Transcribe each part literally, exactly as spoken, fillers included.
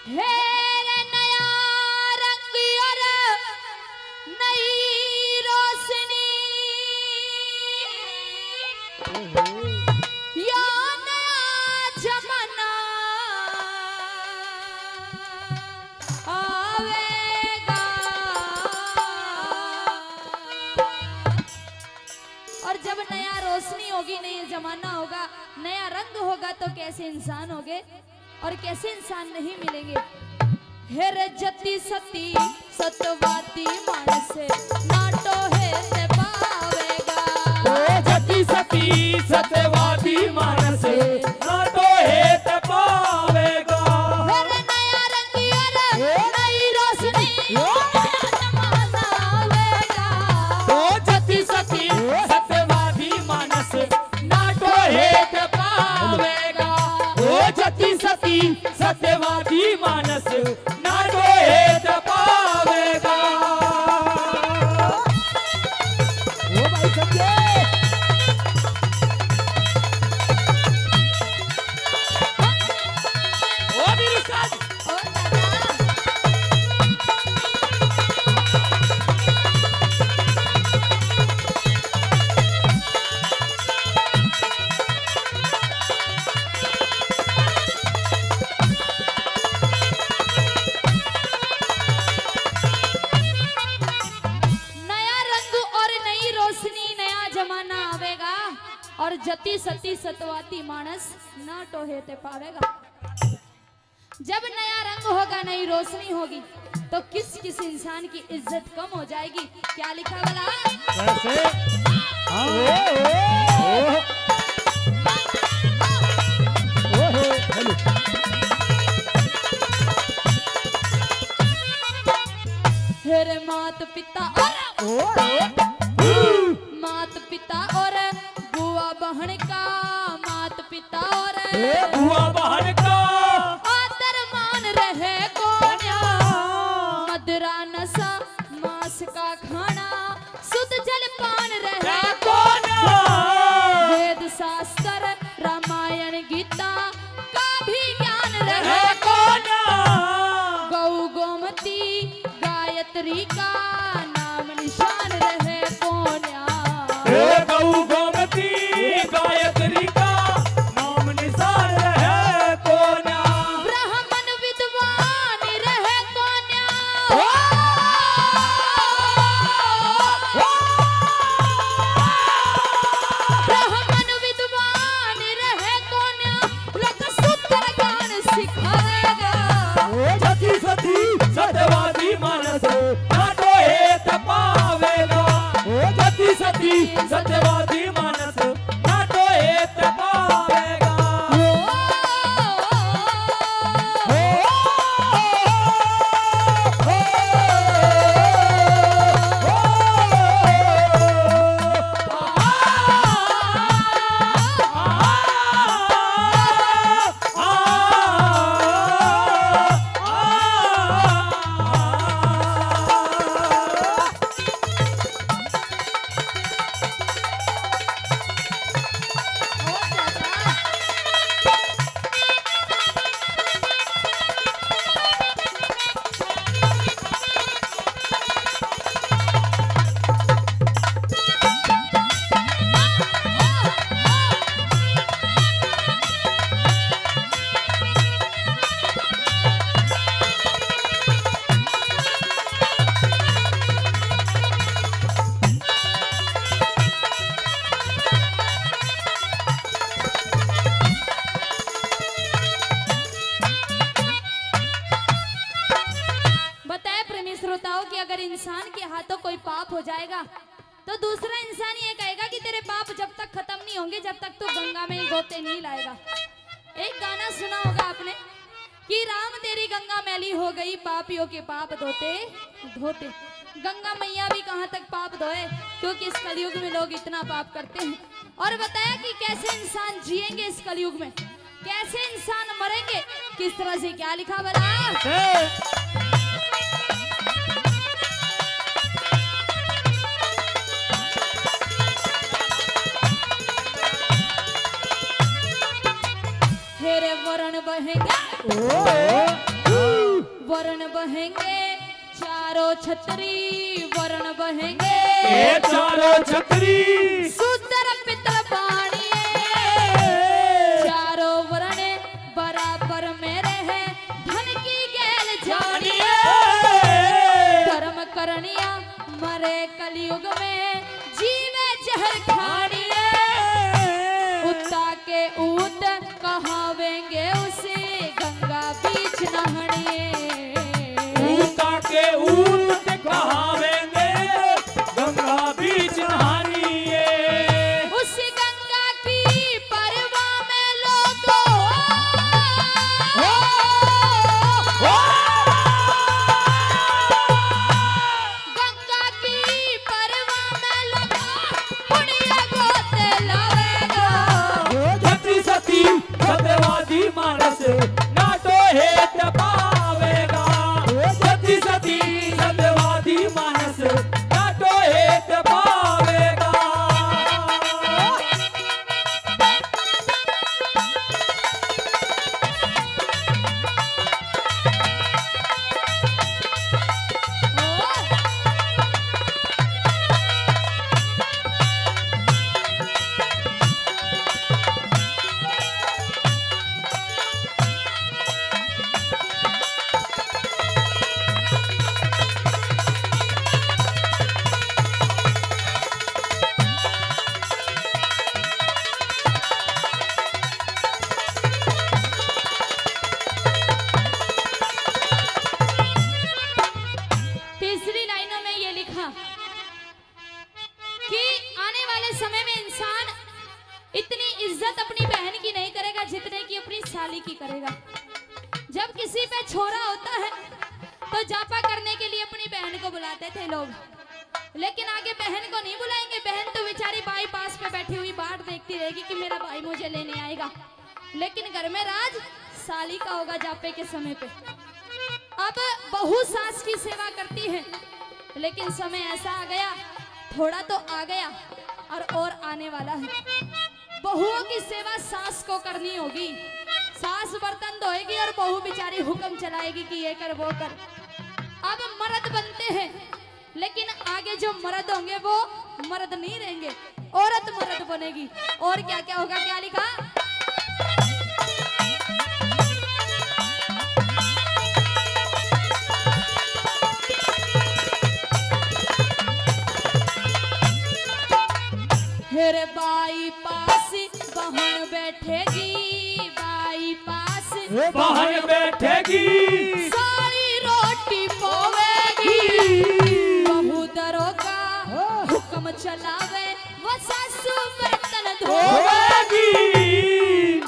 हे रे नया रंग और नई रोशनी, यो नया जमाना आवेगा। और जब नया रोशनी होगी, नया जमाना होगा, नया रंग होगा, तो कैसे इंसान होंगे और कैसे इंसान नहीं मिलेंगे। हे रे जति सती सतवादी मानस, ना टोहे ते पावेगा। ओ जति सती सतवादी मानस, ना टोहे ते पावेगा। हे रे नया रंग और नई रोशनी, ओ नया जमाना आवेगा। ओ जति सती सतवादी मानस, ना टोहे ते पावेगा। ओ जति सती सत्यवादी मानस, ना टोहे ते पावेगा। ओ भाई समझे। ओ वीर उस्ताद। ओ दादा। नया रंग और नई रोशनी, नया जमाना आवेगा और जति सती सतवाती मानस ना टोहे ते पावेगा। जब नया रंग होगा, नई रोशनी होगी, तो किस किस इंसान की इज्जत कम हो जाएगी। क्या लिखा भला? कैसे? हाँ। ओ, ओ। ओ हो, हेलो। हे रे मात पिता और ओ, ओ। मात पिता और बुआ बहन का, मात पिता और ए बुआ बहन का। आदर मान रहे कोन्या। मदरा नशा मांस का खाना, शुद्ध जलपान रहे कोन्या। वेद शास्त्र रामायण गीता का भी ज्ञान रहे कोन्या। गौ गोमती गायत्री का नाम निशान रहे कोन्या। ए गौ गोमती गायत्री का नाम निशान रहे कोन्या। ब्राह्मण विद्वान रहे कोन्या। ओ! ब्राह्मण विद्वान रहे कोन्या। लोक सूत्र ज्ञान सिखावेगा। ओ जति सती सत्यवादी मानस, ना टोहे ते पावेगा। ओ जति सती सत्यवादी मानस, ना टोहे ते पावेगा। ओ, ओ, ओ, ओ, ओ, ओ। बताए प्रेमी श्रोताओं कि अगर इंसान के हाथों कोई पाप हो जाएगा, तो दूसरा इंसान ये कहेगा कि तेरे पाप जब तक खत्म नहीं होंगे, जब तक तू गंगा में गोते नहीं लाएगा। एक गाना सुना होगा आपने कि राम तेरी गंगा मैली हो गई, पापियों के पाप धोते धोते। गंगा मैया भी कहाँ तक पाप धोए, क्योंकि इस कलयुग में लोग इतना पाप करते हैं। और बताया कि कैसे इंसान जिएंगे इस कलयुग में, कैसे इंसान मरेंगे, किस तरह से, क्या लिखा भला? हे रे वरण बहेंगे। ओ, ओ, ओ। वरण बहेंगे चारों छतरी, वरण बहेंगे ए चारों छतरी। सुंदर पितल पाणिए। चारों वरण बराबर मेरे हैं, धन की गैल जानिए। धर्म करनिया मरे कलयुग में, जीवे जहर खानिए। उत्ता के ऊत कहावेंगे उसे, गंगा बीच नहानिए। ऊता के ऊत कहावेंगे, गंगा बीच नहानिए। उस गंगा की परवा में लोगो, हो, हो। गंगा की परवा में लगा, पुण्य गोते लावेगा। ओ धरती सती सत्यवादी मानस, ना तो हेत पावेगा। ओ धरती सती सत्यवादी मानस, ना तो हेत पावेगा। तीसरी लाइनों में ये लिखा कि आने वाले समय में इंसान इतनी इज्जत अपनी बहन की नहीं करेगा जितने की अपनी साली की करेगा। जब किसी पे छोरा होता है तो जापा करने के लिए अपनी बहन को बुलाते थे लोग, लेकिन आगे बहन को नहीं बुलाएंगे। बहन तो बेचारी बाईपास पे बैठी हुई बाट देखती रहेगी कि मेरा भाई मुझे लेने आएगा, लेकिन घर में राज साली का होगा जापे के समय पे। अब बहू सास की सेवा करती है, लेकिन समय ऐसा आ गया, थोड़ा तो आ गया और, और आने वाला है। बहुओं की सेवा सास को करनी होगी। सास बर्तन धोएगी और बहू बेचारी हुक्म चलाएगी कि ये कर, वो कर। अब मर्द बनते हैं, लेकिन आगे जो मर्द होंगे वो मर्द नहीं रहेंगे, औरत मर्द बनेगी। और क्या क्या होगा, क्या लिखा? फिर बाईपास बहन बैठेगी, बाईपास बहन बैठेगी। साली रोटी पोवेगी। बहू दरोगा हुक्म चलावे, वो सासू बर्तन धोवेगी।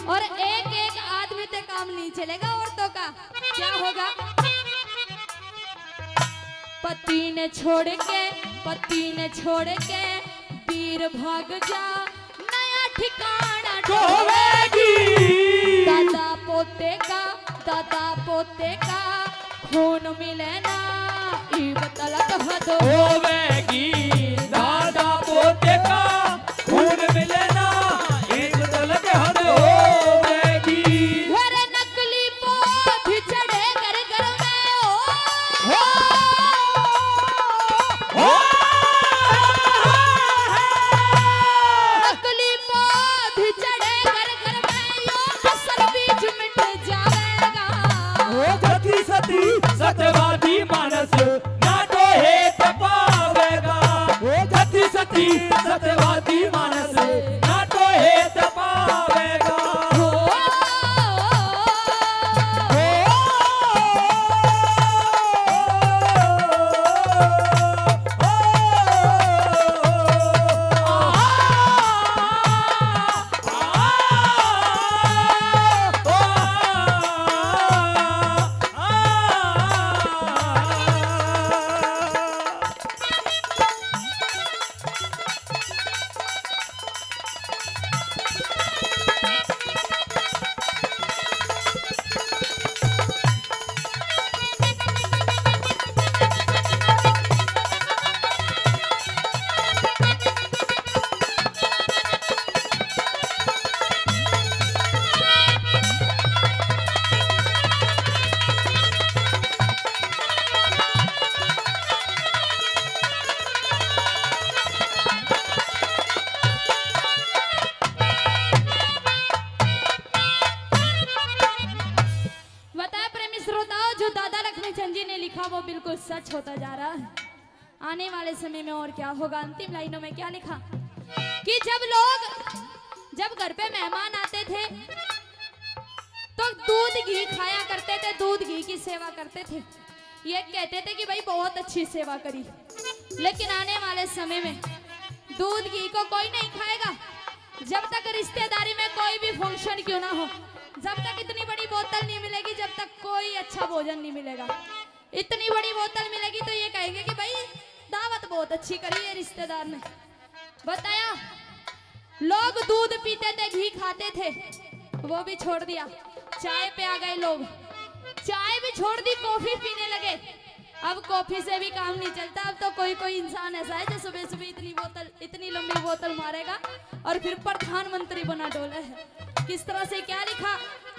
और एक एक आदमी ते काम नहीं चलेगा औरतों का। क्या होगा? पति ने छोड़ के, पति ने छोड़ के वीर भाग जा, नया ठिकाना ढोवेगी। दादा पोते का, दादा पोते का खून मिले ना, इब तलक हद होवेगी। दादा पोते का खून मिले ना, इब तलक हद होवेगी। अरे नकली पौध चढ़े घर घर में, ओ। हो। हो। नकली पौध चढ़े घर घर में, यो असल बीज मिट जावेगा। ओ धरती सती सत्यवादी मानस, ना तो हेत पावेगा। ओ धरती सती सत्यवादी मानस, ना तो हेत पावेगा। हो। बताओ, जो दादा लक्ष्मी चंद जी ने लिखा, वो बिल्कुल सच होता जा रहा है। आने वाले समय में और क्या होगा? अंतिम लाइनों में क्या लिखा कि जब लोग, जब घर पे मेहमान आते थे, तो दूध घी खाया करते थे, दूध घी की सेवा करते थे। ये कहते थे कि भाई, बहुत अच्छी सेवा करी। लेकिन आने वाले समय में दूध घी को कोई नहीं खाएगा। जब तक रिश्तेदारी में कोई भी फंक्शन क्यों ना हो, जब तक इतनी बड़ी बोतल नहीं मिलेगी, जब तक कोई अच्छा भोजन नहीं मिलेगा। इतनी बड़ी बोतल मिलेगी तो ये कहेंगे कि भाई, दावत बहुत अच्छी करी है रिश्तेदार ने। बताया, लोग दूध पीते थे, घी खाते थे, वो भी छोड़ दिया। चाय पे आ गए लोग, चाय भी छोड़ दी, कॉफी पीने लगे। अब कॉफी से भी काम नहीं चलता। अब तो कोई कोई इंसान ऐसा है जो सुबह सुबह इतनी बोतल, इतनी लंबी बोतल मारेगा और फिर प्रधानमंत्री बना डोले है। किस तरह से क्या लिखा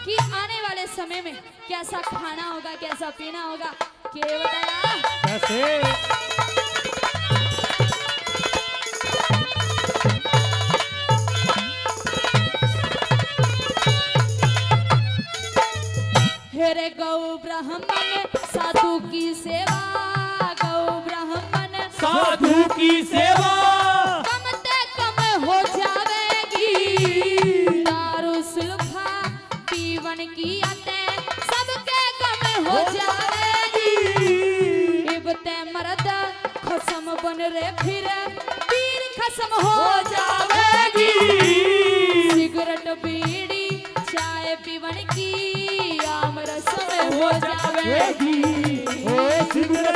कि आने वाले समय में कैसा खाना होगा, कैसा पीना होगा, के बताया? कैसे? हे रे गौ ब्राह्मण साधु की सेवा, गौ ब्राह्मण साधु की सेवा। कम ते कम हो जावेगी। दारू सुल्फा पीवन की आदत सबके कम हो जावेगी। इब ते मर्द खसम बन रे फिर, पीर खसम हो जावेगी। सिगरेट बीड़ी चाय पीवन की आम रसम हो जावेगी। ओ सिगरेट